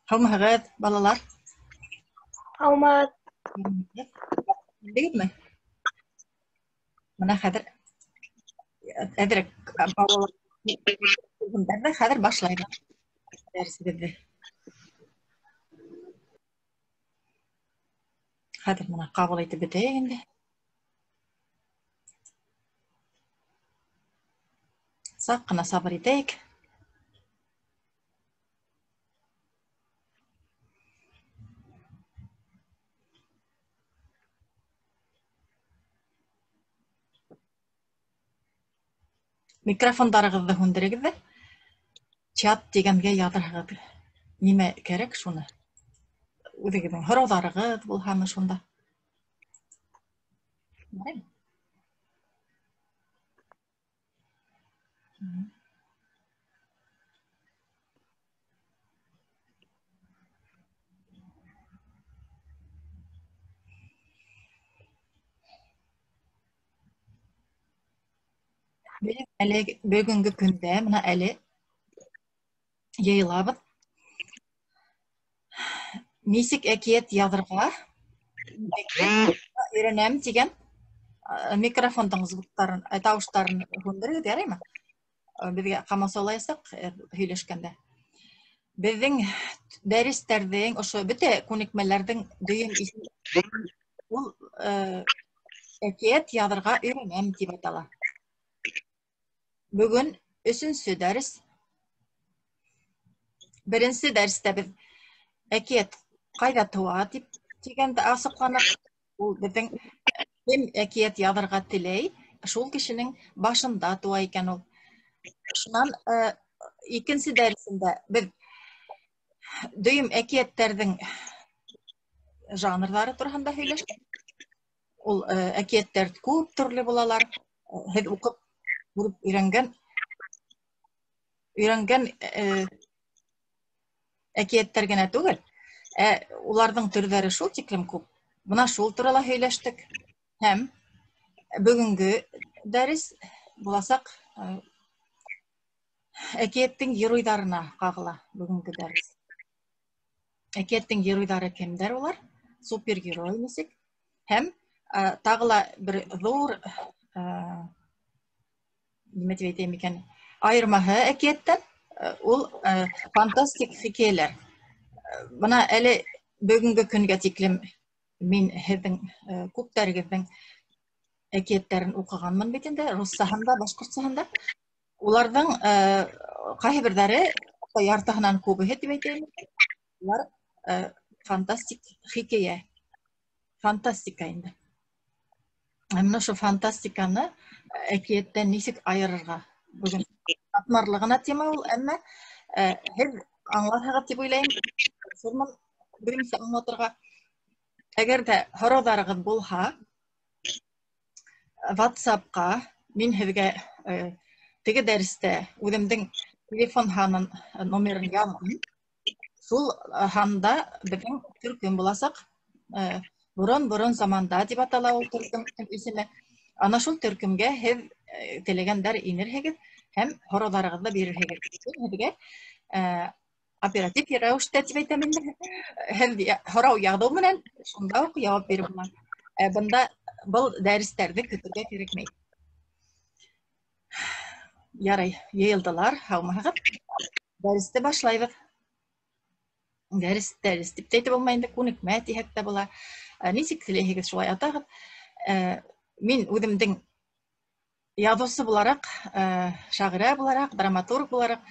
Һаумыһығыҙ, балалар? Һаумыһығыҙ. Белдегеҙме? Бына хәҙер әҙерәк балалар ҙә хәҙер башлайбыҙ дәресебеҙҙе. Хәҙер бына ҡабул итеп бөтәйек инде. Саҡ ҡына сабыр итәйек. Микрофондарығыҙҙы һүндерегеҙ ҙә, чат тигәнгә яҙырһығыҙ. Нимә кәрәк шуны? Үҙегеҙҙең һорауҙарығыҙ булһамы шунда. Беҙ әле бөгөнгө көндә бына әле йыйылабыҙ. Нисек әкиәт яҙырға өйрәнәм тигән микрофондың звуктарын, тауыштарын һүндерегеҙ, яраймы? Беҙгә ҡамасаулаясаҡ һөйләшкәндә. Беҙҙең дәрестәрҙең, ошо бөтә күнекмәләрҙең дөйөм исеме ул әкиәт яҙырға өйрәнәм тип атала. Бөгөн өсөнсө дәрес. Беренсе дәрестә беҙ әкиәт ҡайҙа тыуа тип тигәнде асыҡланыҡ. Ул беҙҙең кем әкиәт яҙырға теләй, шул кешенең башында тыуа икән ул. Шунан икенсе дәресендә беҙ дөйөм әкиәттәрҙең жанрҙары тураһында һөйләштек. Ул әкиәттәр күп төрлө булалар. Һеҙ уҡып күреп өйрәнгән әкиәттәр генә түгел, ә уларҙың төрҙәре шул тиклем күп. Бына шул турала һөйләштек. Һәм бөгөнгө дәрес буласаҡ әкиәттең геройҙарына ҡағыла бөгөнгө дәрес. Әкиәттең геройҙары кемдәр улар? Супергерой нисек? Һәм тағы ла бер ҙур нимә тип әйтәйем икән, айырмаһы әкиәттән ул фантастик хикәйәләр. Бына әле бөгөнгө көнгә тиклем мин һеҙҙең күптәрегеҙҙең әкиәттәрен уҡығанмын бит инде, руссаһын да, башҡортсаһын да. Уларҙың ҡайһы берҙәре, яртыһынан күбеһе тип әйтәйем, улар фантастик хикәйә, фантастика инде. Ә менә ошо фантастиканы әкиәттән нисек айырырға? Бөгөн ҡатмарлы ғына тема ул, әммә һеҙ аңларһығыҙ тип уйлайым. Тырышырмын беренсе аңлатырға. Әгәр ҙә һорауҙарығыҙ булһа, WhatsApp-ҡа мин һеҙгә теге дәрестә үҙемдең телефон һанын, номерын яҙҙым. Шул һанда беҙҙең төркөм буласаҡ. Борон-борон заманда тип атала ул төркөмдөң исеме. Ана шул төркөмгә һеҙ теләгәндәр инерһегеҙ һәм һорауҙарығыҙҙы бирерһегеҙ. Һеҙгә оператив рәүештә тип әйтәм инде. Һеҙ һорау яҙыу менән шунда уҡ яуап биреп була. Бында был дәрестәрҙе көтөргә кәрәкмәй. Ярай, йыйылдылар, һаумыһығыҙ. Дәресте башлайбыҙ. Дәрес, дәрес тип тә әйтеп булмай инде, күнекмә тиһәк тә була. Нисек теләйһегеҙ, шулай атағыҙ. Мин үҙемдең яҙыусы булараҡ, шағирә булараҡ, драматург булараҡ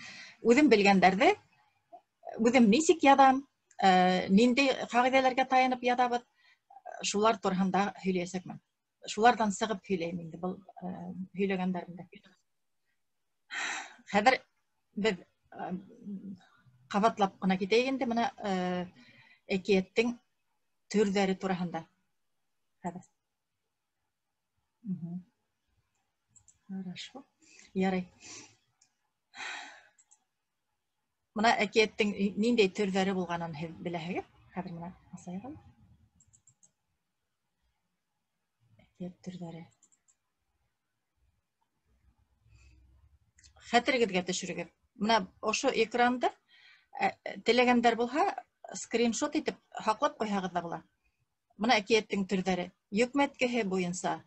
үҙем белгәндәрҙе үҙем нисек яҙам, ниндәй ҡағиҙәләргә таянып яҙабыҙ, шулар тураһында һөйләйәсәкмен. Шуларҙан сығып һөйләйем инде был һөйләгәндәремде. Хәҙер беҙ ҡабатлап ҡына китәйек инде бына әкиәттең төрҙәре тураһында. Хәҙер. Хорошо. Ярай. Бына әкиәттең ниндәй төрҙәре булғанын һеҙ беләһегеҙ. Хәҙер бына асайыҡ әле. Әкиәт төрҙәре. Хәтерегеҙгә төшөрөгөҙ. Бына ошо экранды теләгәндәр булһа, Скриншот итеп һаҡлап ҡуйһағыҙ ҙа була. Бына әкиәттең төрҙәре. Йөкмәткеһе буйынса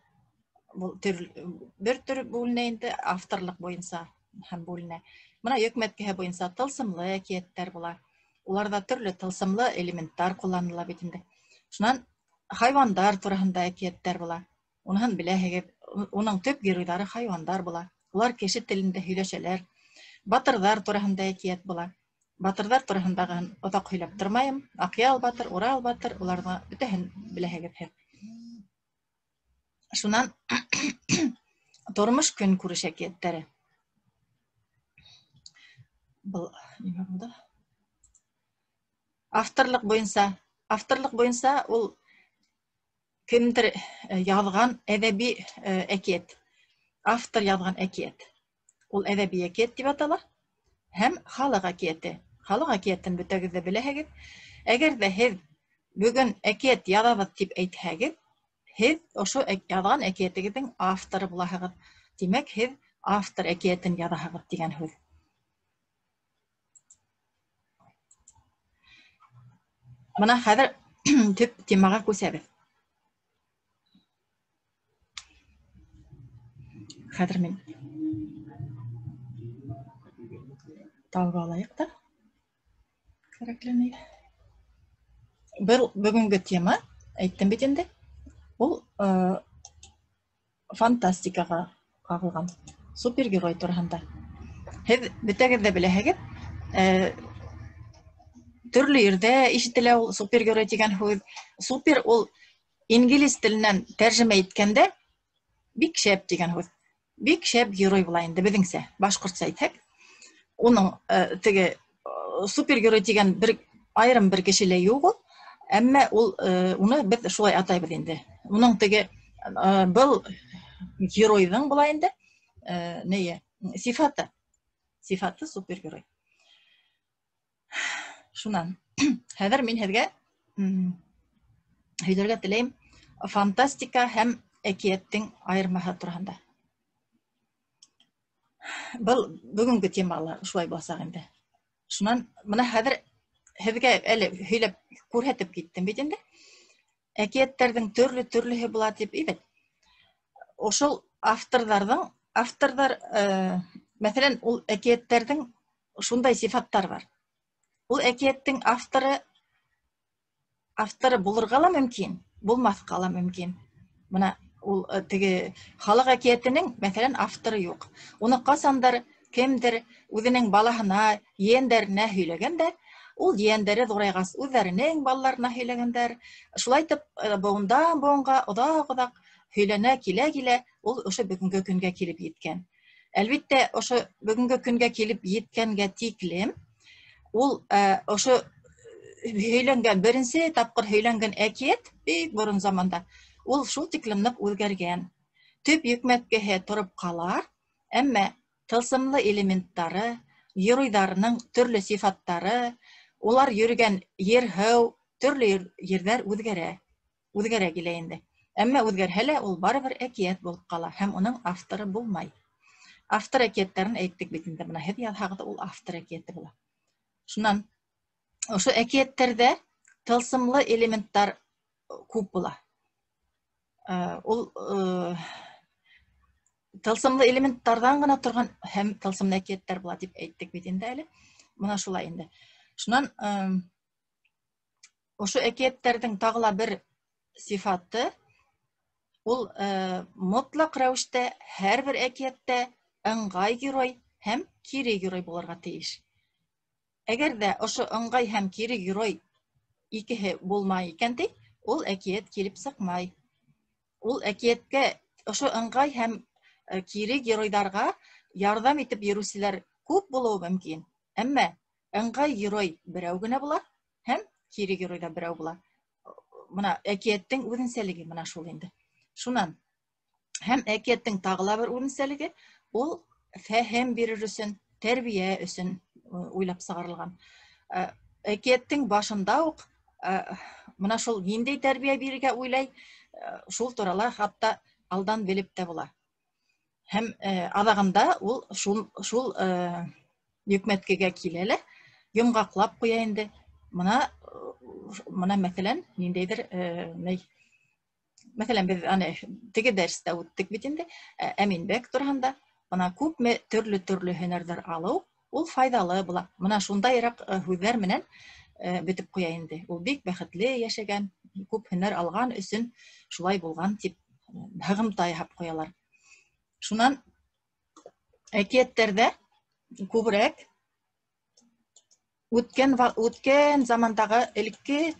был төр, бер төр бүленә инде, авторлыҡ буйынса һәм бүленә. Бына йөкмәткеһе буйынса тылсымлы әкиәттәр була. Уларҙа төрлө тылсымлы элементтар ҡулланыла бит инде. Шунан хайуандар тураһында әкиәттәр була. Уныһын беләһегеҙ. Уның төп геройҙары хайуандар була. Улар кеше телендә һөйләшәләр. Батырҙар тураһында әкиәт була. Батырҙар тураһындағыһын оҙаҡ һөйләп тормайым. Аҡъял батыр, Урал батыр, уларҙы бөтәһен беләһегеҙ һеҙ. Шунан тормош көнкүреш әкиәттәре. Был нимә булды? Авторлыҡ буйынса, авторлыҡ буйынса ул кемдер яҙған әҙәби әкиәт. Автор яҙған әкиәт. Ул әҙәби әкиәт тип атала. Һәм халыҡ әкиәте. Халыҡ әкиәтен бөтәгеҙ ҙә беләһегеҙ. Әгәр ҙә һеҙ бөгөн әкиәт яҙабыҙ тип әйтһәгеҙ, һеҙ ошо яҙған әкиәтегеҙҙең авторы булаһығыҙ. Тимәк, һеҙ автор әкиәтен яҙаһығыҙ тигән һүҙ. Бына хәҙер төп темаға күсәбеҙ. Хәҙер мин табып алайыҡ та. Кәрәкле. Был бөгөнгө тема, әйттем бит инде, ул фантастикаға ҡағылған супергерой тураһында. Һеҙ бөтәгеҙ ҙә беләһегеҙ, төрлө ерҙә ишетелә ул супергерой тигән һүҙ. Супер ул инглиз теленән тәржемә иткәндә бик шәп тигән һүҙ. Бик шәп герой була инде беҙҙеңсә, башҡортса әйтһәк. Уның теге супергерой тигән бер айырым бер кеше лә юҡ ул, әммә ул уны беҙ шулай атайбыҙ инде. Уның теге был геройҙың була инде, нейе, сифаты. Сифаты супергерой. Шунан хәҙер мин һеҙгә һөйләргә теләйем фантастика һәм әкиәттең айырмаһы тураһында. Был бөгөнгө темала шулай буласаҡ инде. Шунан бына хәҙер һеҙгә әле һөйләп күрһәтеп киттем бит инде. Әкиәттәрҙең төрлө-төрлөһө була тип инек. Ошол авторҙарҙың, авторҙар, мәҫәлән, ул әкиәттәрҙең шундай сифаттар бар. Ул әкиәттең авторы булырға ла мөмкин, булмаҫҡа ла мөмкин. Бына ул теге халыҡ әкиәтенең, мәҫәлән, авторы юҡ. Уны ҡасандыр кемдер үҙенең балаһына, ейәндәренә һөйләгән дә, ул ейәндәре ҙурайғас үҙҙәренең балаларына һөйләгәндәр. Шулай итеп, быуындан быуынға оҙаҡ-оҙаҡ һөйләнә килә-килә, ул ошо бөгөнгө көнгә килеп еткән. Әлбиттә, ошо бөгөнгө көнгә килеп еткәнгә тиклем ул ошо һөйләнгән, беренсе тапҡыр һөйләнгән әкиәт бик борон заманда, ул шул тиклем ныҡ үҙгәргән. Төп йөкмәткеһе тороп ҡала, әммә тылсымлы элементтары, геройҙарының төрлө сифаттары, улар йөрөгән ер-һыу, төрлө ерҙәр үҙгәрә, үҙгәрә килә инде. Әммә үҙгәрһә лә ул барыбер әкиәт булып ҡала һәм уның авторы булмай. Автор әкиәттәрен әйттек бит инде, бына һеҙ яҙһағыҙ, ул автор әкиәте була. Шунан ошо әкиәттәрҙә тылсымлы элементтар күп була. Ул тылсымлы элементтарҙан ғына торған һәм тылсымлы әкиәттәр була тип әйттек бит инде әле. Бына шулай инде. Шунан ошо әкиәттәрҙең тағы ла бер сифаты, ул мотлаҡ рәүештә һәр бер әкиәттә ыңғай герой һәм кире герой булырға тейеш. Әгәр ҙә ошо ыңғай һәм кире герой икеһе булмай икән ти, ул әкиәт килеп сыҡмай. Ул әкиәткә ошо ыңғай һәм кире геройҙарға ярҙам итеп йөрөүселәр күп булыуы мөмкин. Әммә ыңғай герой берәү генә була һәм кире герой ҙа берәү була. Бына әкиәттең үҙенсәлеге бына шул инде. Шунан һәм әкиәттең тағы ла бер үҙенсәлеге, ул фәһем бирер өсөн, тәрбиә өсөн уйлап сығарылған. Әкиәттең башында уҡ бына шул ниндәй тәрбиә бирергә уйлай, шул турала хатта алдан белеп тә була. Һәм аҙағында ул шул йөкмәткегә килә лә, йомғаҡлап ҡуя инде. Мына мәҫәлән, ниндәйҙер мәҫәлән, беҙ аны теге дәрестә үттек бит инде, Әминбәк тураһында. Бына күпме төрлө-төрлө һөнәрҙәр алыу, ул файҙалы була. Мына шундайыраҡ һүҙҙәр менән бөтөп ҡуя инде. Ул бик бәхетле йәшәгән, күп һөнәр алған өсөн шулай булған тип һығымта яһап ҡуялар. Шунан әкиәттәрҙә күберәк үткән замандағы элекке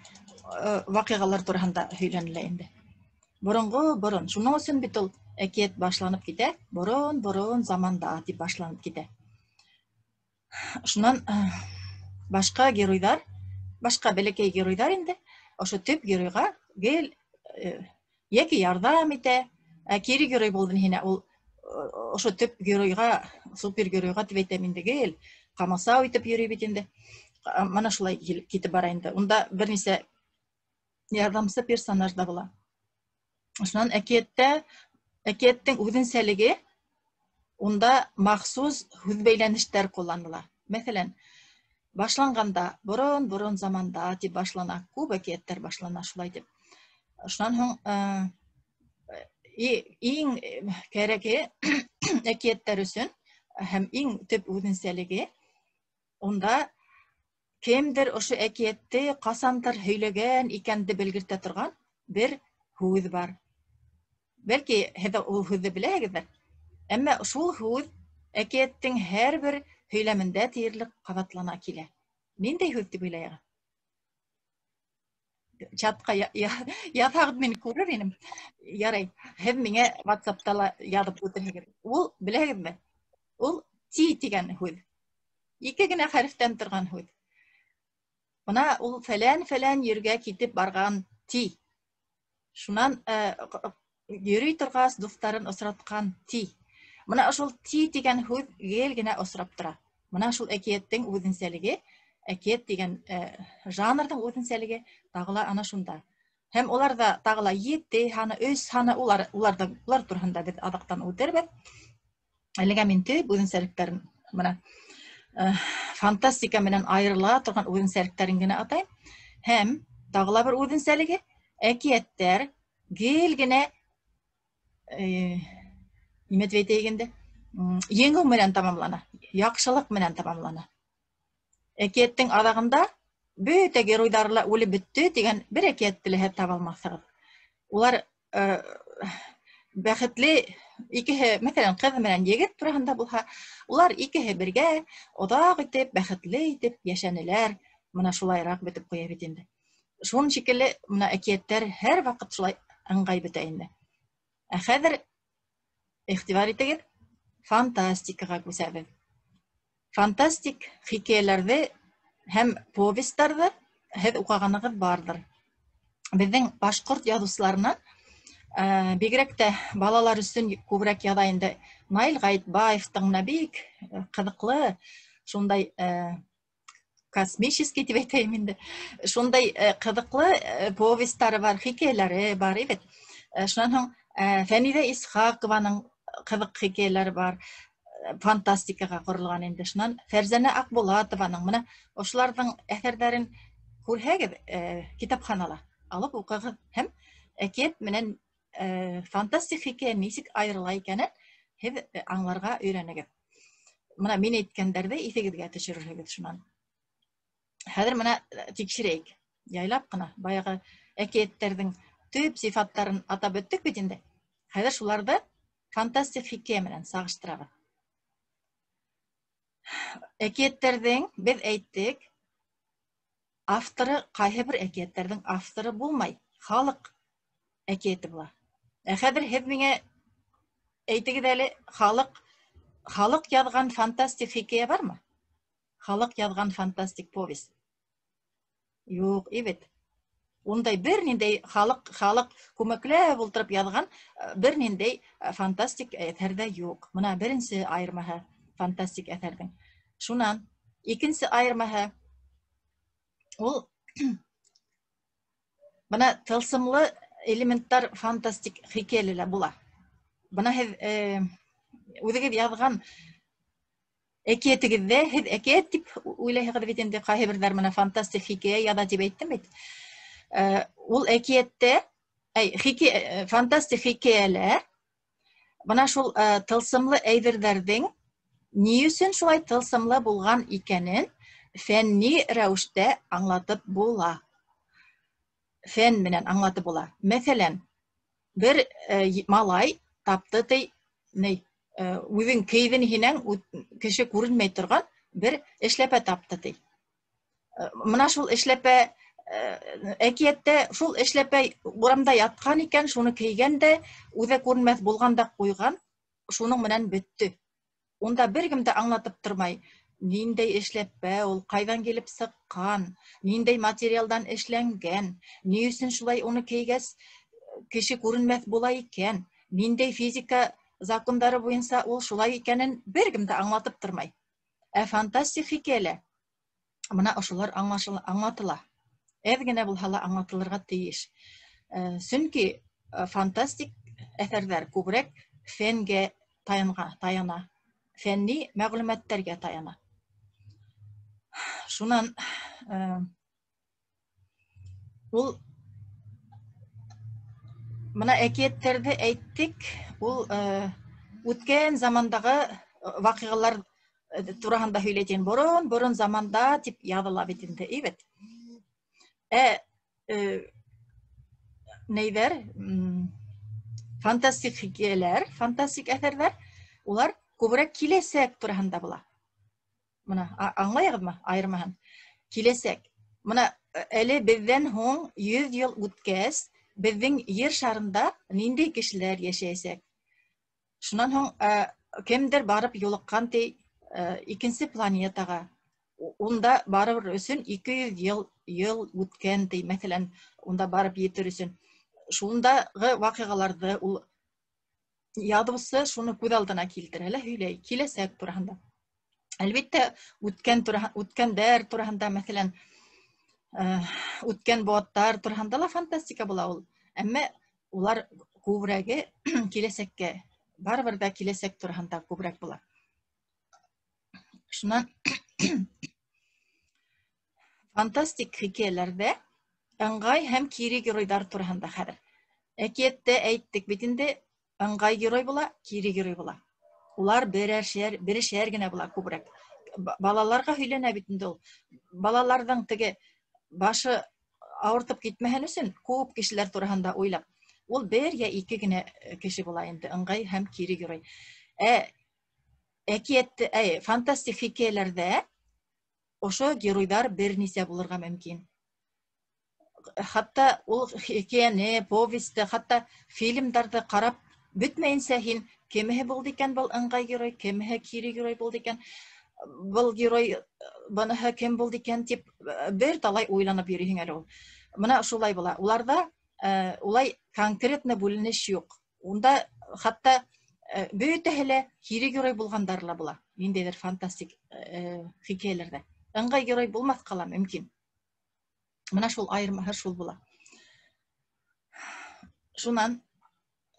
ваҡиғалар тураһында һөйләнелә инде. Боронғо борон. Шуның өсөн бит ул әкиәт башланып китә, борон-борон заманда тип башланып китә. Шунан башҡа геройҙар, башҡа бәләкәй геройҙар инде ошо төп геройға гел йәки ярҙам итә, ә кире герой булды һинә ул ошо төп геройға, супергеройға тип әйтәм инде, гел ҡамасау итеп йөрөй бит инде. Мына шулай китеп бара инде. Унда бер нисә ярҙамсы персонаж да була. Шунан әкиәттең үҙенсәлеге унда махсус һүҙ бәйләнештәр ҡулланыла. Мәҫәлән, башланғанда борон-борон заманда тип башлана, күп әкиәттәр башлана шулай тип. Шунан һуң иң кәрәге әкиәттәр өсөн һәм иң төп үҙенсәлеге унда кемдер ошо әкиәтте ҡасандыр һөйләгән икәнде белгертә торған бер һүҙ бар. Бәлки һеҙ ул һүҙҙе беләһегеҙҙер, әммә шул һүҙ әкиәттең һәр бер һөйләмендә тиерлек ҡабатлана килә. Ниндәй һүҙ тип уйлайһығыҙ? Чатҡа яҙһағыҙ мин күрер инем. Ярай, һеҙ миңә WhatsApp-та ла яҙып үтерһегеҙ. Ул, беләһегеҙме? Ул ти тигән һүҙ. Ике генә хәрефтән торған һүҙ. Бына ул фәлән-фәлән ергә китеп барған ти. Шунан йөрөй торғас дуҫтарын осратҡан ти. Бына ошол ти тигән һүҙ гел генә осрап тора. Бына шул әкиәттең үҙенсәлеге, әкиәт тигән жанрҙың үҙенсәлеге тағы ла ана шунда. Һәм уларҙа тағы ла 7 һаны, 3 һаны, улар тураһында беҙ аҙаҡтан үтербеҙ. Әлегә мин төп үҙенсәлектәрен бына фантастика менән айырыла торған үҙенсәлектәрен генә атайым. Һәм тағы ла бер үҙенсәлеге, әкиәттәр гел генә нимә тип әйтәйек инде, еңеү менән тамамлана, яҡшылыҡ менән тамамлана. Әкиәттең аҙағында бөтә геройҙары ла үлеп бөттө тигән бер әкиәтте лә һеҙ таба алмаҫһығыҙ. Улар бәхетле икеһе, мәҫәлән, ҡыҙ менән егет тураһында булһа, улар икеһе бергә оҙаҡ итеп, бәхетле итеп йәшәнеләр. Мына шулайыраҡ бөтөп ҡуя бит инде. Шуның шикелле мына әкиәттәр һәр ваҡыт шулай ыңғай бөтә инде. Ә хәҙер иғтибар итегеҙ, фантастикаға күсәбеҙ. Фантастик хикәйәләрҙе һәм повестарҙы һеҙ уҡығанығыҙ барҙыр. Беҙҙең башҡорт яҙыусыларынан, бигерәк тә балалар өсөн күберәк яҙа инде Наил Ғәйетбаевтың менә бик ҡыҙыҡлы шундай космический тип әйтәйем инде, шундай ҡыҙыҡлы повестары бар, хикәйәләре бар бит. Шунан һуң Фәниҙә Исхаҡованың ҡыҙыҡ хикәйәләре бар, фантастикаға ҡоролған инде. Шунан Фәрзәнә Аҡбулатованың мына ошоларҙың әҫәрҙәрен күрһәгеҙ, китапханала алып уҡығыҙ һәм әкиәт менән фантастик хикәйә нисек айырыла икәнен һеҙ аңларға өйрәнегеҙ. Мына мин әйткәндәрҙе иҫегеҙгә төшөрөрһөгөҙ шунан. Хәҙер мына тикшерәйек. Яйлап ҡына баяғы әкиәттәрҙең төп сифаттарын атап үттек бит инде. Хәҙер шуларҙы фантастик хикәйә менән сағыштырабыҙ. Әкиәттәрҙең, беҙ әйттек, авторы ҡайһы бер әкиәттәрҙең авторы булмай, халыҡ әкиәте була. Ә хәҙер һеҙ миңә әйтегеҙ әле, халыҡ яҙған фантастик хикәйә бармы? Халыҡ яҙған фантастик повесть? Юҡ, бит. Ундай бер ниндәй халыҡ күмәкләп ултырып яҙған бер ниндәй фантастик әҫәр ҙә юҡ. Мына беренсе айырмаһы фантастик әҫәрҙең. Шунан икенсе айырмаһы ул бына тылсымлы элементтар фантастик хикәйәлә була. Бына һеҙ үҙегеҙ яҙған Әкиәтегеҙҙә һеҙ әкиәт тип уйлайһығыҙ бит инде, ҡайһы берҙәр менән фантастик хикәйә яҙа тип әйттем бит. Ул әкиәттә, фантастик хикәйәлә бына шул тылсымлы әйберҙәрҙең ни өсөн шулай тылсымлы булған икәнен фәнни рәүештә аңлатып була. Фән менән аңлатып була. Мәҫәлән, бер малай тапты ти, ни, үҙең кейҙен һинәң кеше күренмәй торған бер эшләпә тапты ти. Мына шул эшләпә, әкиәттә шул эшләпә урамда ятҡан икән, шуны кейгән дә, үҙе күренмәҫ булған да ҡуйған, шуның менән бөттө. Унда бер кем дә аңлатып тормай, ниндәй эшләпә ул, ҡайҙан килеп сыҡҡан, ниндәй материалдан эшләнгән, ни өсөн шулай уны кейгәс кеше күренмәҫ була икән, ниндәй физика закондары буйынса ул шулай икәнен бер кем дә аңлатып тормай. Ә фантастик хикәйәлә бына ошолар аңлатыла. Әҙ генә булһа ла аңлатылырға тейеш. Сөнки фантастик әҫәрҙәр күберәк фәнгә таяна, фәнни мәғлүмәттәргә таяна. Шунан ул бына әкиәттәрҙе әйттек, ул үткән замандағы ваҡиғалар тураһында һөйләй тигән, борон-борон заманда тип яҙыла бит инде, эйбәт. Нейҙәр, фантастик хикәйәләр, фантастик әҫәрҙәр, улар күберәк киләсәк тураһында була. Бына аңлайығыҙмы айырмаһын? Киләсәк. Бына әле беҙҙән һуң 100 йыл үткәс, беҙҙең ер шарында ниндәй кешеләр йәшәйәсәк? Шунан һуң кемдер барып юлыҡҡан ти, икенсе планетаға. Унда барыр өсөн 200 йыл үткән ти, мәҫәлән, унда барып етер өсөн. Шундағы ваҡиғаларҙы ул яҙыусы шуны күҙ алдына килтерә лә һөйләй киләсәк тураһында. Әлбиттә, үткәндәр тураһында, мәҫәлән, үткән быуаттар тураһында ла фантастика була ул. Әммә улар күберәге киләсәккә, барыбер ҙә киләсәк тураһында күберәк була. Шунан фантастик хикәйәләрҙә ыңғай һәм кире геройҙар тураһында хәҙер. Әкиәттә әйттек бит инде, ыңғай герой була, кире герой була. Улар берешәр генә була күберәк. Балаларға һөйләнә бит инде ул. Балаларҙың теге башы ауыртып китмәһен өсөн күп кешеләр тураһында уйлап, ул бер йә ике генә кеше була инде, ыңғай һәм кире герой. Әкиәттә, фантастик хикәйәләрҙә ошо геройҙар бер нисә булырға мөмкин. Хатта ул хикәйәне, повесте, хатта фильмдарҙы ҡарап бөтмәйенсә һин кемеһе булды икән был ыңғай герой, кемеһе кире герой булды икән, был герой быныһы кем булды икән тип бер талай уйланып йөрөйһөң әле ул. Бына шулай була. Уларҙа улай конкретно бүленеш юҡ. Унда хатта бөтәһе лә кире герой булғандар ла була. Ниндәйҙер фантастик хикәйәләрҙә. Ыңғай герой булмаҫҡа ла мөмкин. Бына шул айырмаһы шул була. Шунан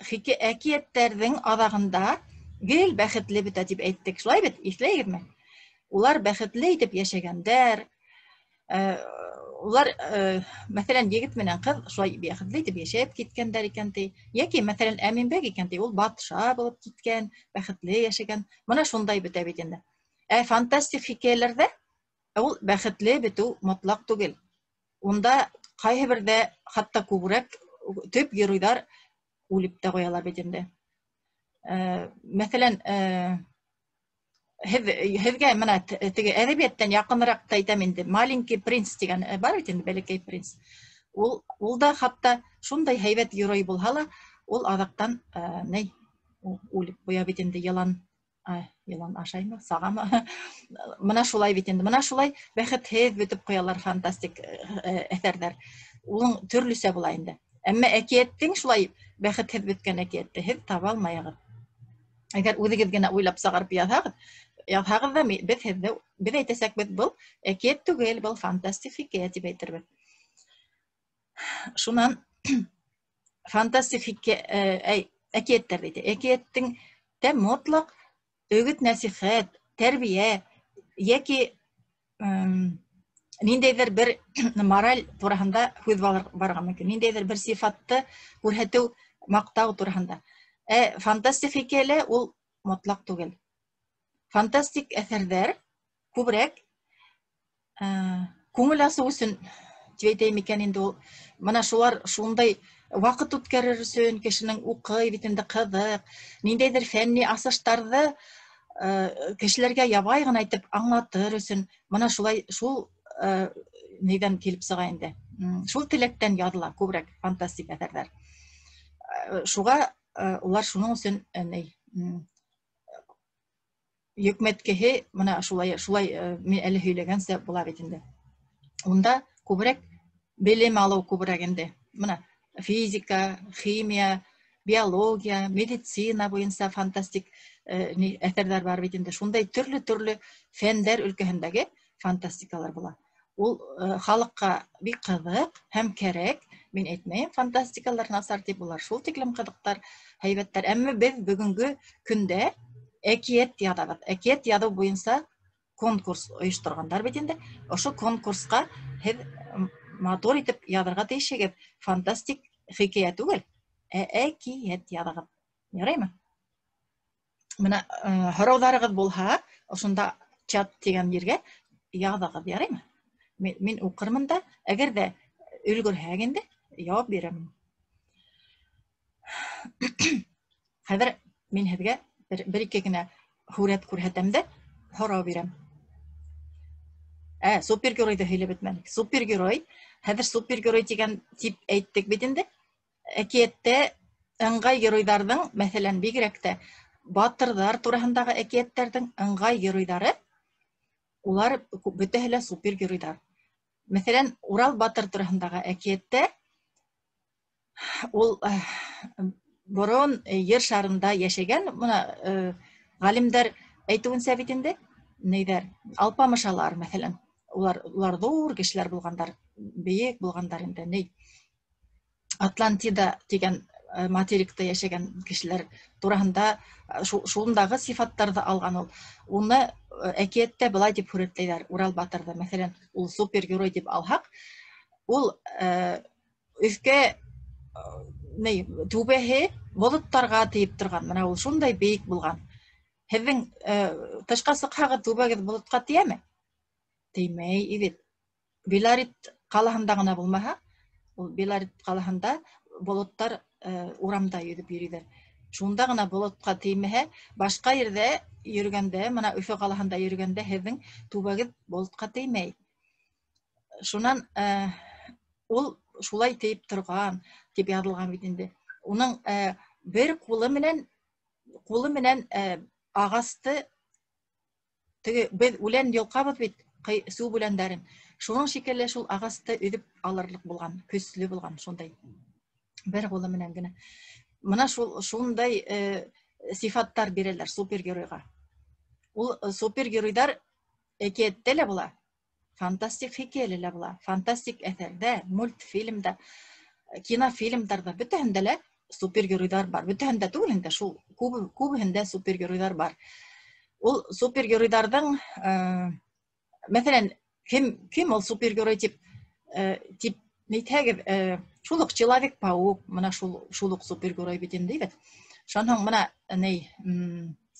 әкиәттәрҙең аҙағында гел бәхетле бөтә тип әйттек. Шулай бит, иҫләйһегеҙме? Улар бәхетле итеп йәшәгәндәр. Улар, мәҫәлән, егет менән ҡыҙ шулай бәхетле итеп йәшәп киткәндәр икән ти. Йәки, мәҫәлән, Әминбәк икән ти, ул батша булып киткән, бәхетле йәшәгән. Бына шундай бөтә бит инде. Ә фантастик хикәйәләрҙә ул бәхетле бөтөү мотлаҡ түгел. Унда ҡайһы берҙә хатта күберәк төп геройҙар үлеп тә ҡуялар бит инде. Мәҫәлән, һеҙгә бына теге әҙәбиәттән яҡыныраҡ та әйтәм инде. Маленький принц тигән бар бит инде, бәләкәй принц. Ул да хатта шундай һәйбәт герой булһа ла, ул аҙаҡтан ни үлеп ҡуя бит инде, йылан ашаймы, сағамы? Бына шулай бит инде. Бына шулай бәхетһеҙ бөтөп ҡуялар фантастик әҫәрҙәр. Уның төрлөсә була инде. Әммә әкиәттең шулай бәхетһеҙ бөткән әкиәтте һеҙ таба алмайһығыҙ. Әгәр үҙегеҙ генә уйлап сығарып яҙһағыҙ ҙа, беҙ әйтәсәкбеҙ, был әкиәт түгел, был фантастик хикәйә тип әйтербеҙ. Шунан фантастик әкиәттәр әйтә. Әкиәттең тә мотлаҡ өгөт-нәсихәт, тәрбиә йәки ниндәйҙер бер мораль тураһында һүҙ барырға мөмкин, ниндәйҙер бер сифатты күрһәтеү, маҡтау тураһында. Ә фантастик хикәйәлә ул мотлаҡ түгел. Фантастик әҫәрҙәр күберәк күңел асыу өсөн тип әйтәйем икән инде ул. Мына шулар шундай ваҡыт үткәрер өсөн кешенең уҡый бит инде, ҡыҙыҡ, ниндәйҙер фәнни асыштарҙы кешеләргә ябай ғына итеп аңлатыр өсөн мына шулай шул ниҙән килеп сыға инде. Шул теләктән яҙыла күберәк фантастик әҫәрҙәр. Шуға улар шуның өсөн ни йөкмәткеһе мына шулай шулай мин әле һөйләгәнсә була бит инде. Унда күберәк белем алыу күберәк инде. Мына физика, химия, биология, медицина буйынса фантастик әҫәрҙәр бар бит инде. Шундай төрлө-төрлө фәндәр өлкәһендәге фантастикалар була. Ул халыҡҡа бик ҡыҙыҡ һәм кәрәк. Мин әйтмәйем фантастикалар насар тип, улар шул тиклем ҡыҙыҡтар, һәйбәттәр. Әммә беҙ бөгөнгө көндә әкиәт яҙабыҙ. Әкиәт яҙыу буйынса конкурс ойошторғандар бит инде. Ошо конкурсҡа һеҙ матур итеп яҙырға тейешһегеҙ. Фантастик хикәйә түгел, ә әкиәт яҙығыҙ. Яраймы? Мына һорауҙарығыҙ булһа, ошонда чат тигән ергә яҙығыҙ, яраймы? Мин уҡырмын да, әгәр ҙә өлгөрһәк инде, яуап бирәмен. Хәҙер мин һеҙгә бер ике генә һүрәт күрһәтәм дә һорау бирәм. Супергеройҙы һөйләп бөтмәнек. Супергерой, хәҙер супергерой тигән тип әйттек бит инде. Әкиәттә ыңғай геройҙарҙың, мәҫәлән, бигерәк тә батырҙар тураһындағы әкиәттәрҙең ыңғай геройҙары, улар бөтәһе лә супергеройҙар. Мәҫәлән, Урал батыр тураһындағы әкиәттә ул борон ер шарында йәшәгән, мына ғалимдар әйтеүенсә бит инде, нейҙәр, алпамышалар, мәҫәлән, улар ҙур кешеләр булғандар, бейек булғандар инде, ней, Атлантида тигән материкта йәшәгән кешеләр тураһында шундағы сифаттарҙы алған ул. Уны әкиәттә былай тип һүрәтләйҙәр Урал батырҙы, мәҫәлән, ул супергерой тип алһаҡ, ул өҫкә ни, түбәһе болоттарға тейеп торған, мына ул шундай бейек булған. Һеҙҙең тышҡа сыҡһағыҙ, түбәгеҙ болотҡа тейәме? Теймәй бит. Белорет ҡалаһында ғына булмаһа, ул Белорет ҡалаһында болоттар урамда йөҙөп йөрөйҙәр. Шунда ғына болотҡа теймәһә, башҡа ерҙә йөрөгәндә, мына Өфө ҡалаһында йөрөгәндә һеҙҙең түбәгеҙ болотҡа теймәй. Шунан ул шулай тейеп торған тип яҙылған бит инде. Уның бер ҡулы менән ағасты, теге беҙ үлән йолҡабыҙ бит, сүп үләндәрен. Шуның шикелле шул ағасты өҙөп алырлыҡ булған, көслө булған шундай. Бер ҡулы менән генә. Мына шундай сифаттар бирәләр супергеройға. Ул супергеройҙар әкиәттә лә була, фантастик хикәйәлә лә була, фантастик әҫәрҙә, мультфильмда, кинофильмдарҙа бөтәһендә лә супергеройҙар бар. Бөтәһендә түгел инде, шул күбеһендә супергеройҙар бар. Ул супергеройҙарҙың, мәҫәлән, кем ул супергерой тип әйтһәгеҙ, шул уҡ Человек-паук, мына шул уҡ супергерой бит инде, бит. Шунан һуң мына ни,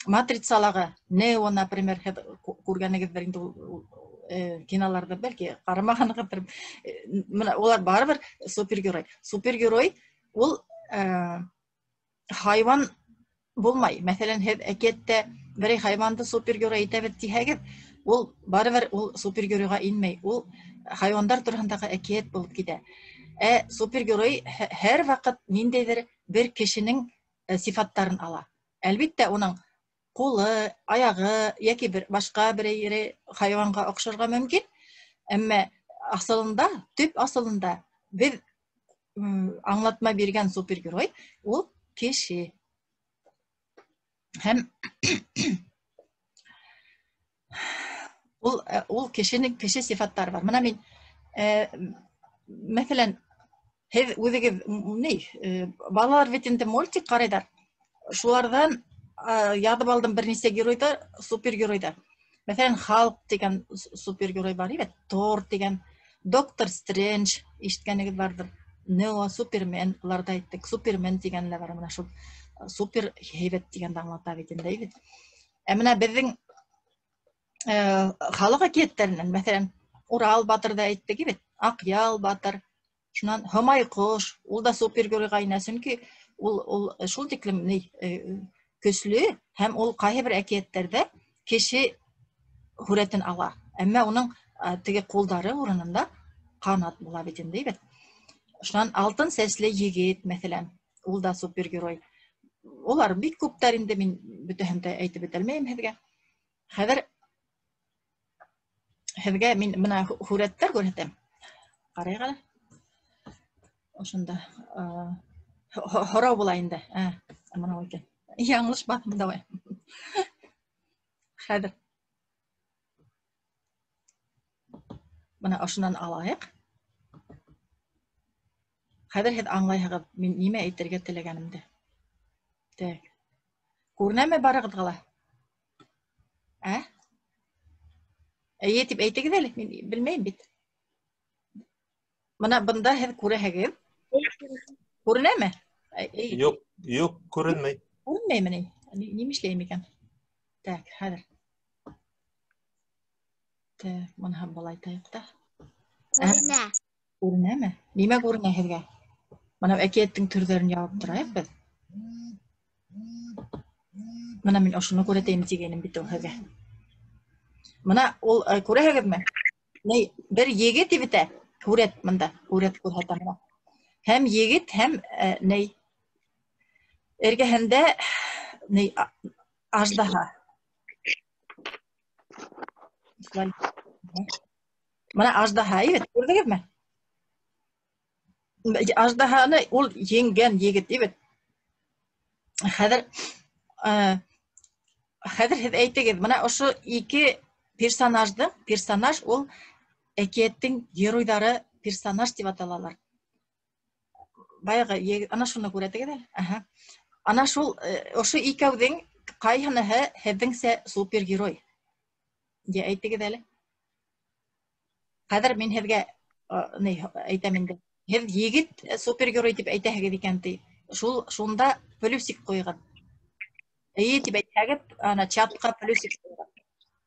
Матрицалағы Нео, например, һеҙ күргәнегеҙҙер инде ул киноларҙы, бәлки ҡарамағанығыҙҙыр. Мына улар барыбер супергерой. Супергерой ул хайван булмай. Мәҫәлән, һеҙ әкиәттә берәй хайванды супергерой итәбеҙ тиһәгеҙ, ул барыбер ул супергеройға инмәй. Ул хайвандар тураһындағы әкиәт булып китә. Ә супергерой һәр ваҡыт ниндәйҙер бер кешенең сифаттарын ала. Әлбиттә, уның ҡулы, аяғы йәки бер башҡа берәй хайванға оҡшарға мөмкин. Әммә асылында, төп асылында беҙ аңлатма биргән супергерой ул кеше. Һәм ул кешенең кеше сифаттары бар. Мына мин, мәҫәлән, һеҙ үҙегеҙ ни, балалар бит инде мультик ҡарайҙар. Шуларҙан яҙып алдым бер нисә геройҙар, супергеройҙар. Мәҫәлән, Халк тигән супергерой бар, бит, Тор тигән, Доктор Стрэндж ишеткәнегеҙ барҙыр. Нео, Супермен, уларҙы әйттек. Супермен тигән лә бар, мына шул супер һәйбәт тигәнде аңлата бит инде, бит. Ә мына беҙҙең халыҡ әкиәттәренән, мәҫәлән, Урал батырҙы әйттек бит, Аҡъял батыр, шунан Һомай ҡош, ул да супергеройға инә, сөнки ул шул тиклем ни көслө, һәм ул ҡайһы бер әкиәттәрҙә кеше һүрәтен ала. Әммә уның теге ҡулдары урынында ҡанат була бит инде, бит. Шунан алтын сәсле егет, мәҫәлән, ул да супергерой. Улар бик күптәр инде, мин бөтәһен дә әйтеп бөтә алмайым һеҙгә. Хәҙер һеҙгә мин бына һүрәттәр күрһәтәм. Ҡарайыҡ әле. Ошонда һорау була инде. Бына икән. Яңылыш баҫтым, давай. Хәҙер. Бына ошонан алайыҡ. Хәҙер һеҙ аңлайһығыҙ, мин нимә әйтергә теләгәнемде. Так. Күренәме барығыҙға ла? Ә? Эйе тип әйтегеҙ әле, мин белмәйем бит. Бына бында һеҙ күрәһегеҙ. Күренәме? Юҡ, юҡ, күренмәй. Күренмәйме ни? Нимә эшләйем икән? Так, хәҙер. Так, быныһы былай тайыҡ та. Күренә. Күренәме? Нимә күренә һеҙгә? Бына әкиәттең төрҙәрен ябып торайыҡ беҙ. Бына мин ошоно күрәтәйем тигәнем бит ул һеҙгә. Бына ул күрәһегеҙме? Ни, бер егет тип бит, һүрәт бында, һүрәт күрһәтә бына. Һәм егет, һәм ни эргәһендә ни аждаһа. Бына аждаһа, бит, күрҙегеҙме? Аждаһаны ул еңгән егет, бит. Хәҙер һеҙ әйтегеҙ, бына ошо ике персонаждың, персонаж ул әкиәттең геройҙары персонаж тип аталалар. Баяғы, ана шуны күрәтегеҙ әле. Аһа. Ана шул, ошо икәүҙең ҡайһыныһы һеҙҙеңсә супергерой? Йә, әйтегеҙ әле. Хәҙер мин һеҙгә ни әйтәм инде. Һеҙ егет супергерой тип әйтәһегеҙ икән ти. Шул шунда плюсик ҡуйығыҙ. Эйе тип әйтһәгеҙ, ана чатҡа плюсик ҡуйығыҙ.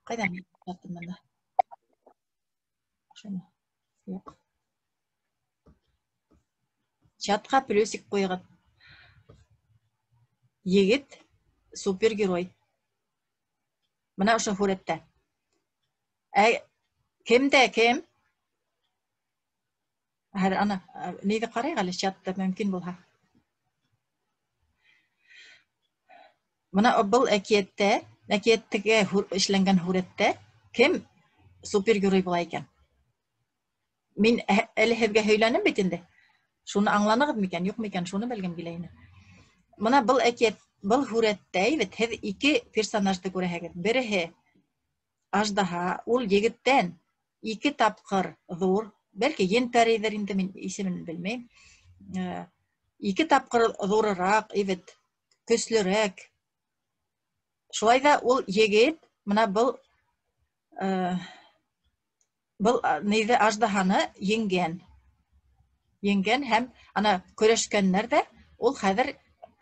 Ҡайҙа мин чатым бында? Шуны. Юҡ. Чатҡа плюсик ҡуйығыҙ. Егет супергерой. Бына ошо һүрәттә. Ә кем дә кем? Хәҙер ана ниҙе ҡарайыҡ әле чатта мөмкин булһа. Бына был әкиәттә, әкиәттәге эшләнгән һүрәттә кем супергерой була икән? Мин әле һеҙгә һөйләнем бит инде. Шуны аңланығыҙ микән, юҡ микән, шуны белгем килә ине. Бына был әкиәт, был һүрәттә бит һеҙ ике персонажды күрәһегеҙ. Береһе аждаһа, ул егеттән ике тапҡыр ҙур, бәлки ен-пәрейҙер инде, мин исемен белмәйем. Ике тапҡыр ҙурыраҡ, бит, көслөрәк. Шулай ҙа ул егет бына был ниҙе аждаһаны еңгән. Еңгән һәм ана көрәшкәннәр ҙә ул хәҙер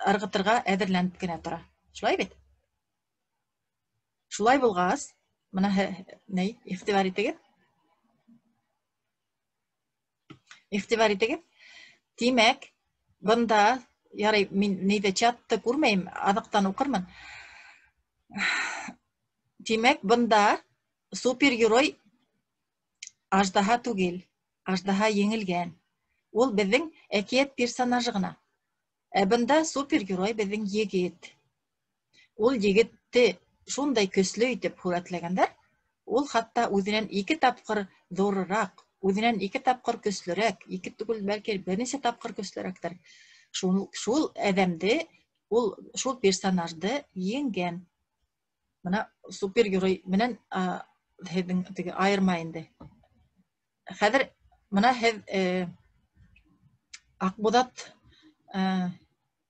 ырғытырға әҙерләнеп кенә тора. Шулай бит? Шулай булғас, бына ни, иғтибар итегеҙ. Иғтибар итегеҙ. Тимәк, бында, ярай, мин ниҙе чатты күрмәйем, аҙаҡтан уҡырмын. Тимәк, бында супергерой аждаһа түгел, аждаһа еңелгән. Ул беҙҙең әкиәт персонажы ғына. Ә бында супергерой беҙҙең егет. Ул егетте шундай көслө итеп һүрәтләгәндәр, ул хатта үҙенән ике тапҡыр ҙурыраҡ, үҙенән ике тапҡыр көслөрәк, ике түгел, бәлки бер нисә тапҡыр көслөрәктер. Шул әҙәмде, ул шул персонажды еңгән. Бына супергерой менән һеҙҙең теге айырма инде. Хәҙер бына һеҙ Аҡбуҙат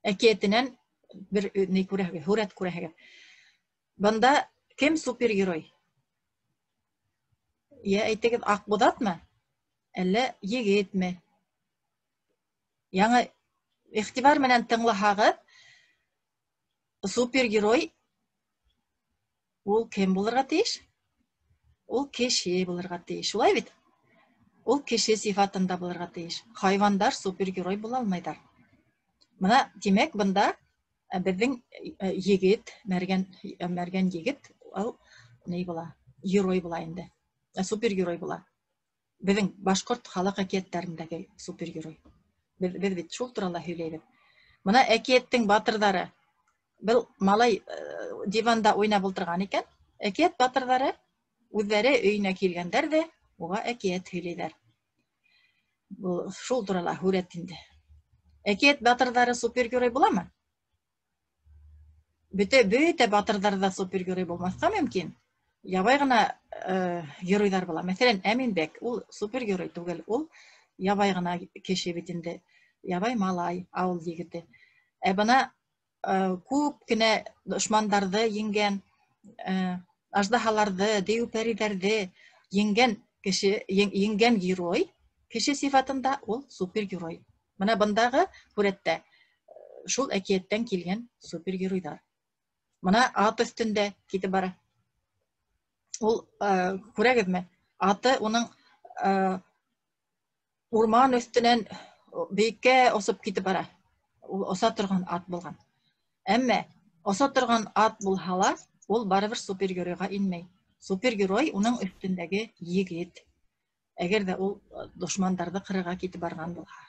әкиәтенән бер ни күрәһегеҙ, һүрәт күрәһегеҙ. Бында кем супергерой? Йә, әйтегеҙ, Аҡбуҙатмы, әллә егетме? Яңы иғтибар менән тыңлаһағыҙ, супергерой ул кем булырға тейеш? Ул кеше булырға тейеш, шулай бит? Ул кеше сифатында булырға тейеш. Хайвандар супергерой була алмайҙар. Бына, тимәк, бында беҙҙең егет, мәргән егет, ул ни була? Герой була инде. Супергерой була. Беҙҙең башҡорт халыҡ әкиәттәрендәге супергерой. Беҙ бит шул турала һөйләйбеҙ. Бына әкиәттең батырҙары. Был малай диванда уйнап ултырған икән. Әкиәт батырҙары үҙҙәре өйөнә килгәндәр ҙә уға әкиәт һөйләйҙәр. Был шул турала һүрәт инде. Әкиәт батырҙары супергерой буламы? Бөтә батырҙар ҙа супергерой булмаҫҡа мөмкин. Ябай ғына геройҙар була. Мәҫәлән, Әминбәк ул супергерой түгел, ул ябай ғына кеше бит инде. Ябай малай, ауыл егете. Ә бына күп кенә дошмандарҙы еңгән, аждаһаларҙы, дейеү-пәриҙәрҙе еңгән кеше, еңгән герой, кеше сифатында ул супергерой. Бына бындағы һүрәттә шул әкиәттән килгән супергеройҙар. Бына ат өҫтөндә китеп бара. Ул, күрәгеҙме? Аты уның урман өҫтөнән бейеккә осоп китеп бара. Ул оса торған ат булған. Әммә оса торған ат булһа ла, ул барыбер супергеройға инмәй. Супергерой уның өҫтөндәге егет. Әгәр ҙә ул дошмандарҙы ҡырырға китеп барған булһа.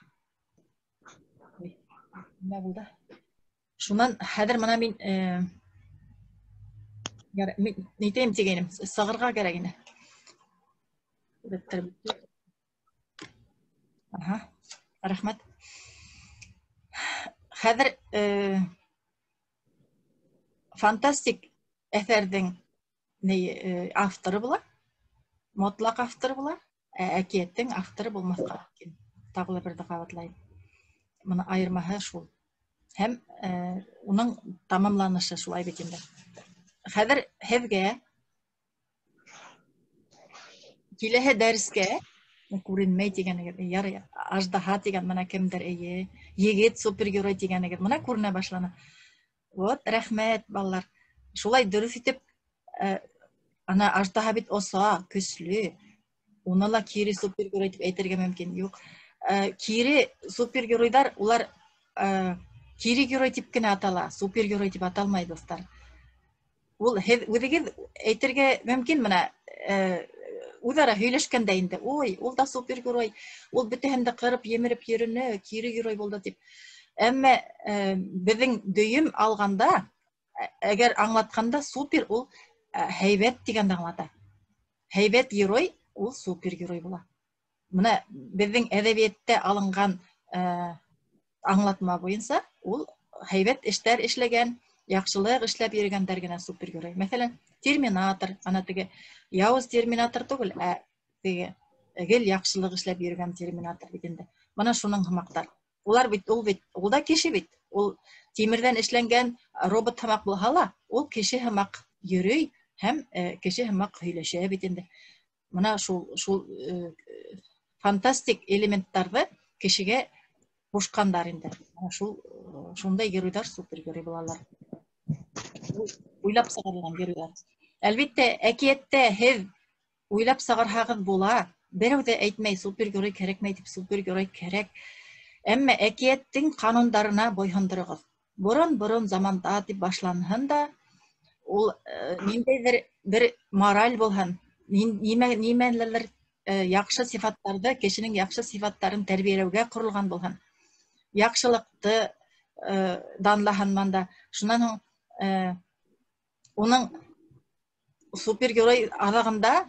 Нимә булды? Шунан хәҙер бына мин нитәйем тигәйнем, сығырға кәрәк ине. Аһа, рәхмәт. Хәҙер фантастик әҫәрҙең авторы була, мотлаҡ авторы була, ә әкиәттең авторы булмаҫҡа мөмкин. Тағы ла берҙе ҡабатлайым. Бына айырмаһы шул. Һәм уның тамамланышы шулай бит инде. Хәҙер һеҙгә киләһе дәрескә күренмәй тигәнегеҙ, ярай, аждаһа тигән бына кемдер, эйе, егет супергерой тигәнегеҙ бына күренә башланы. Вот, рәхмәт, балалар. Шулай дөрөҫ итеп, ана аждаһа бит оса, көслө. Уны ла кире супергерой тип әйтергә мөмкин. Юҡ. Кире супергеройҙар, улар кире герой тип кенә атала, супергерой тип аталмай, дуҫтар. Ул һеҙ үҙегеҙ әйтергә мөмкин бына, үҙ-ара һөйләшкәндә инде, ой, ул да супергерой, ул бөтәһен дә ҡырып, емереп йөрөнө, кире герой булды тип. Әммә беҙҙең дөйөм алғанда, әгәр аңлатҡанда, супер ул һәйбәт тигәнде аңлата. Һәйбәт герой ул супергерой була. Бына беҙҙең әҙәбиәттә алынған аңлатма буйынса ул һәйбәт эштәр эшләгән, яҡшылыҡ эшләп йөрөгәндәр генә супергерой. Мәҫәлән, Терминатор, ана теге яуыз терминатор түгел, ә теге гел яҡшылыҡ эшләп йөрөгән терминатор бит инде. Бына шуның һымаҡтар. Улар бит, ул бит, ул да кеше бит. Ул тимерҙән эшләнгән робот һымаҡ булһа ла, ул кеше һымаҡ йөрөй һәм кеше һымаҡ һөйләшә бит инде. Бына шул фантастик элементтарҙы кешегә ҡушҡандар инде. Бына шундай геройҙар супергерой булалар. Уйлап сығарылған геройҙар. Әлбиттә, әкиәттә һеҙ уйлап сығарһағыҙ була. Берәү ҙә әйтмәй, супергерой кәрәкмәй тип, супергерой кәрәк. Әммә әкиәттең ҡанундарына буйһондороғоҙ. Борон-борон заманда тип башланһын да, ул ниндәйҙер бер мораль булһын, нимәләр яҡшы сифаттарҙы, кешенең яҡшы сифаттарын тәрбиәләүгә ҡоролған булһын. Яҡшылыҡты данлаһын манда. Шунан һуң уның супергерой аҙағында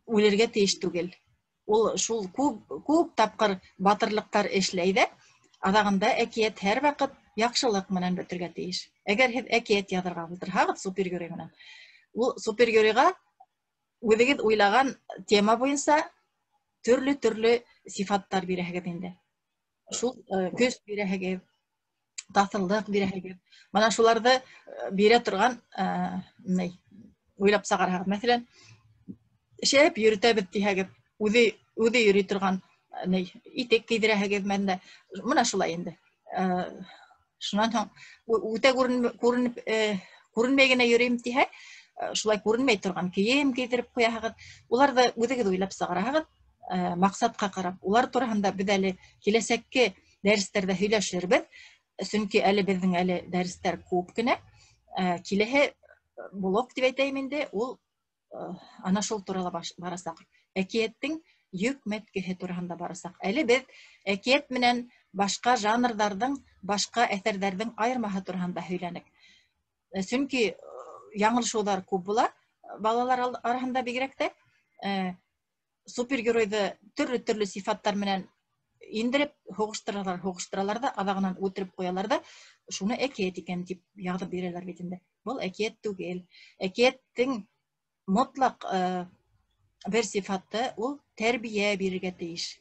үлергә тейеш түгел. Ул шул күп тапҡыр батырлыҡтар эшләй ҙә, аҙағында әкиәт һәр ваҡыт яҡшылыҡ менән бөтөргә тейеш. Әгәр һеҙ әкиәт яҙырға ултырһағыҙ супергерой менән, ул супергеройға үҙегеҙ уйлаған тема буйынса төрлө-төрлө сифаттар бирәһегеҙ инде. Шул көс бирәһегеҙ, таҫыллыҡ бирәһегеҙ. Бына шуларҙы бирә торған уйлап сығарһағыҙ. Мәҫәлән, Шәп йөрөтәбеҙ тиһәгеҙ, үҙе йөрөй торған итек кейҙерәһегеҙ мәндә. Мына шулай инде. Шунан һуң үтә күренмәй генә йөрөйөм тиһә, шулай күренмәй торған кейем кейҙереп ҡуяһығыҙ. Уларҙы үҙегеҙ уйлап сығараһығыҙ, маҡсатҡа ҡарап. Улар тураһында беҙ әле киләсәкке дәрестәрҙә һөйләшербеҙ. Сөнки әле беҙҙең әле дәрестәр күп кенә. Киләһе блок тип әйтәйем инде, ул ана шул турала барасаҡ. Әкиәттең йөкмәткеһе тураһында барасаҡ. Әле беҙ әкиәт менән башҡа жанрҙарҙың, башҡа әҫәрҙәрҙең айырмаһы тураһында һөйләнек. Сөнки яңылышыуҙар күп була балалар араһында бигерәк тә. Супергеройҙы төрлө-төрлө сифаттар менән индереп һуғыштыралар ҙа, аҙағынан үлтереп ҡуялар ҙа, шуны әкиәт икән тип яҙып бирәләр бит инде. Был әкиәт түгел. Әкиәттең мотлаҡ бер сифаты ул тәрбиә бирергә тейеш.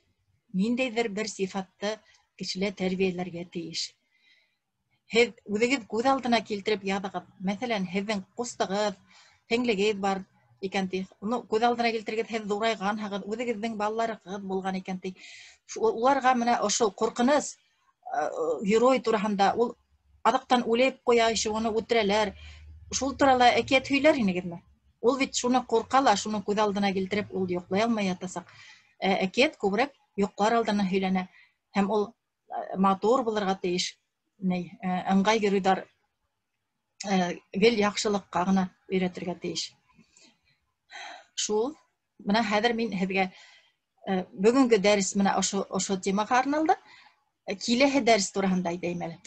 Ниндәйҙер бер сифатты кешелә тәрбиәләргә тейеш. Һеҙ үҙегеҙ күҙ алдына килтереп яҙығыҙ. Мәҫәлән, һеҙҙең ҡустығыҙ, һеңлегеҙ бар икән ти. Уны күҙ алдына килтергеҙ, һеҙ ҙурайғанһығыҙ, үҙегеҙҙең балаларығыҙ булған икән ти. Уларға менә ошо ҡурҡыныс герой тураһында ул аҙаҡтан үлеп ҡуя, уны үлтерәләр. Шул турала әкиәт һөйләр инегеҙме? Ул бит шуны ҡурҡа ла, шуны күҙ алдына килтереп, ул йоҡлай алмай ятасаҡ. Әкиәт күберәк йоҡлар алдына һөйләнә һәм ул матур булырға тейеш. Ыңғай геройҙар гел яҡшылыҡҡа ғына өйрәтергә тейеш. Шул, бына хәҙер мин һеҙгә бөгөнгө дәрес менә ошо темаға арналды. Киләһе дәрес тураһында әйтәйем әле.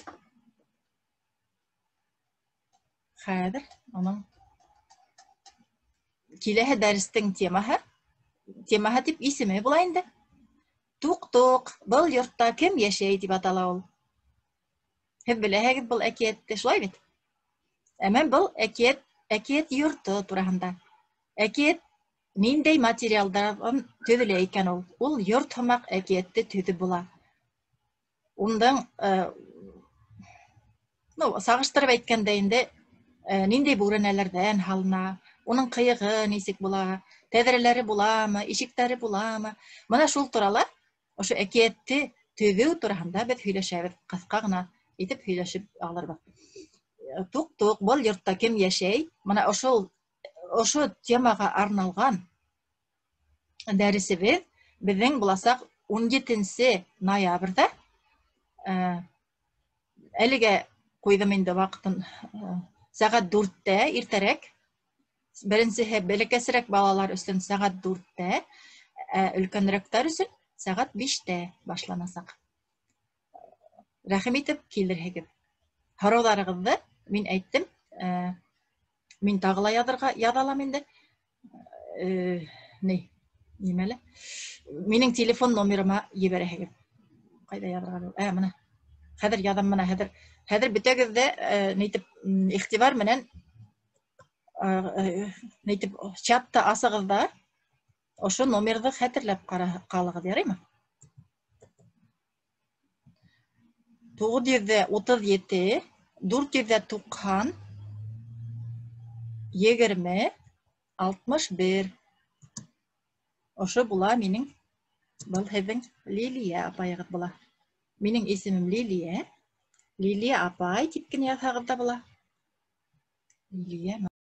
Хәҙер уның киләһе дәрестең темаһы тип исеме була инде. Туҡ-туҡ, был йортта кем йәшәй тип атала ул. Һеҙ беләһегеҙ был әкиәтте, шулай бит? Әммә был әкиәт йорто тураһында. Әкиәт ниндәй материалдарҙан төҙөлә икән ул? Ул йорт һымаҡ әкиәтте төҙөп була. Уның, сағыштырып әйткәндә инде, ниндәй бүрәнәләрҙән һалына, уның ҡыйығы нисек була, тәҙрәләре буламы, ишектәре буламы? Бына шул турала, ошо әкиәтте төҙөү тураһында беҙ һөйләшәбеҙ, ҡыҫҡа ғына итеп һөйләшеп алырбыҙ. Туҡ-туҡ, был йортта кем йәшәй? Бына ошо темаға арналған дәресебеҙ беҙҙең буласаҡ 17 ноябрҙә. Әлегә ҡуйҙым инде ваҡытын, сәғәт 4-тә иртәрәк. Беренсеһе бәләкәсерәк балалар өсөн сәғәт 4-тә, өлкәнерәктәр өсөн сәғәт 5-тә башланасаҡ. Рәхим итеп килерһегеҙ. Һорауҙарығыҙҙы мин әйттем, мин тағы ла яҙа алам инде. Нимәле? Минең телефон номерыма ебәрәһегеҙ. Ҡайҙа яҙырға була? Мына. Хәҙер яҙам мына, хәҙер. Хәҙер бөтәгеҙ ҙә, нитеп, иғтибар менән, нитеп, чатты асығыҙ ҙа, ошо номерҙы хәтерләп ҡалығыҙ, яраймы? 937, 490, 20, 61. Ошо була минең, был һеҙҙең Лилия апайығыҙ була. Минең исемем Лилия. Лилия апай тип кенә яҙһағыҙ ҙа була. Лилия.